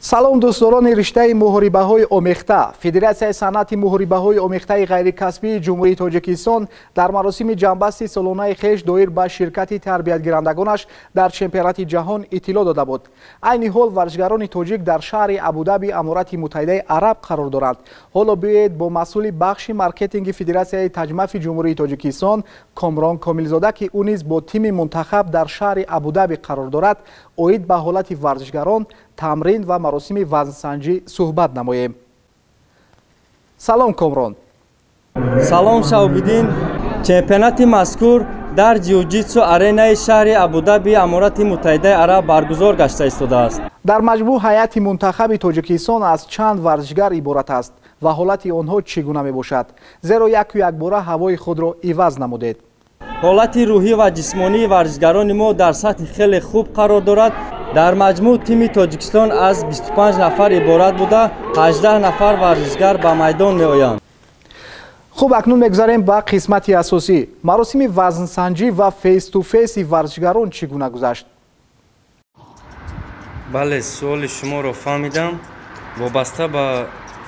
Салом, дӯстдорони риштаи муҳорибаҳои омехта. Федератсияи санъати муҳорибаҳои омехтаи ғайрикасбии Ҷумҳурии Тоҷикистон дар маросими ҷамъбасти солонаи хеш доир ба ширкати тарбиятгирандагонаш дар чемпионати ҷаҳон иттилоъ дода буд. Айни ҳол варзишгарони тоҷик дар шаҳри Абудаби Аморати Муттаҳидаи Араб қарор доранд. Ҳоло биёед, бо масъули бахши маркетинги Федератсияи таҷмафи Ҷумҳурии Тоҷикистон Комрон Комилзода, ки ӯ низ бо тими мунтахаб дар шаҳри Абудаби қарор дорад, оид ба ҳолати варзишгарон, тамрин ва маросими вазнсанҷӣ суҳбат намоем. Салом, Комрон. Салом, Шаҳобиддин. Чемпионати мазкур дар Ҷиуҷитсу Аренаи шаҳри Абудаби Аморати Муттаҳидаи Араб баргузор гашта истодааст. Дар маҷмӯъ ҳайати мунтахаби Тоҷикистон аз чанд варзишгар иборат аст ва ҳолати онҳо чӣ гуна мебошад, зеро яку якбора ҳавои худро иваз намудед? Ҳолати рӯҳӣ ва ҷисмонии варзишгарони мо дар сатҳи хеле хуб қарор дорад. Дар маҷмӯъ тими Тоҷикистон аз 25 нафар иборат буда, 18 нафар варзишгар ба майдон меоянд. Хуб, акнун мегузарем ба қисмати асосӣ. Маросими вазнсанҷӣ ва face to face и варзишгарон чӣ гуна гузашт? Бале, суоли шуморо фаҳмидам. Вобаста ба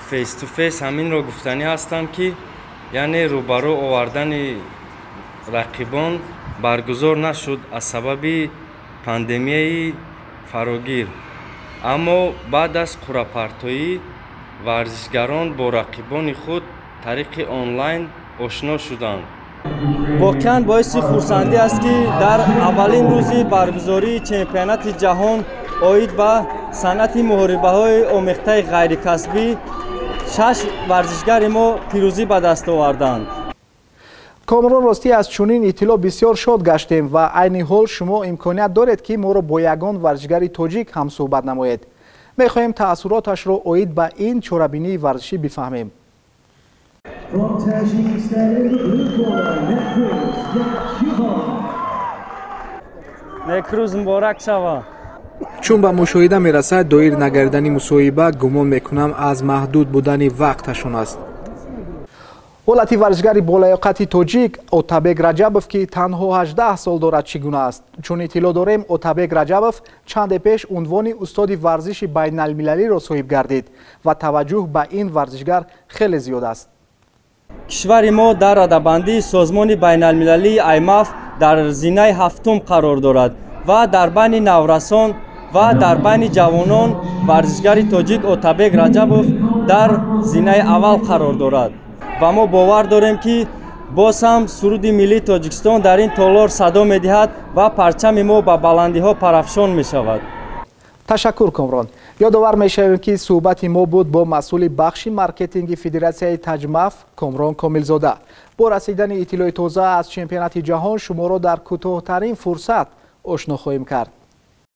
face to face ҳаминро гуфтанӣ ҳастам, ки яъне рӯбарӯ овардани рақибон баргузор нашуд аз сабаби пандемияи фарогир, аммо баъд аз қуръапартоӣ варзишгарон бо рақибони худ тариқи онлайн ошно шуданд. Воқеан, боиси хурсандӣ аст, ки дар аввалин рӯзи баргузории чемпионати ҷаҳон оид ба санъати муҳорибаҳои омехтаи ғайрикасбӣ шаш варзишгари мо пирӯзӣ ба даст оварданд. Комрон, ростӣ, аз чунин иттилоъ бисёр шод гаштем ва айни ҳол шумо имконият доред, ки моро бо ягон варзишгари тоҷик ҳамсӯҳбат намоед. Мехоҳем таассуроташро оид ба ин чорабинии варзишӣ бифаҳмем. From Tajikistan in the blue corner, Nekruz Yakubov. Некрӯз муборак шава. Чун ба мушоҳида мерасад, доир нагардани мусоҳиба, гумон мекунам, аз маҳдуд будани вақташон аст. Ҳолати варзишгари болаёқати тоҷик Отабек Раҷабов, ки танҳо 18 сол дорад, чӣ гуна аст? Чун иттилоъ дорем, Отабек Раҷабов чанде пеш унвони устоди варзиши байналмилалиро соҳиб гардид ва таваҷҷӯҳ ба ин варзишгар хеле зиёд аст. Кишвари мо дар радабандии созмони байналмилалии аймаф дар зинаи ҳафтум қарор дорад ва дар байни наврасон ва дар байни ҷавонон варзишгари тоҷик Отабек Раҷабов дар зинаи аввал қарор дорад ва мо бовар дорем, ки боз ҳам суруди миллии Тоҷикистон дар ин толор садо медиҳад ва парчами мо ба баландиҳо парафшон мешавад. Ташаккур, Комрон. Ёдовар мешавем, ки суҳбати мо буд бо масъули бахши маркетинги Федератсияи таҷмаф Комрон Комилзода. Бо расидани иттилои тоза аз чемпионати ҷаҳон шуморо дар кӯтоҳтарин фурсат ошно хоҳем кард.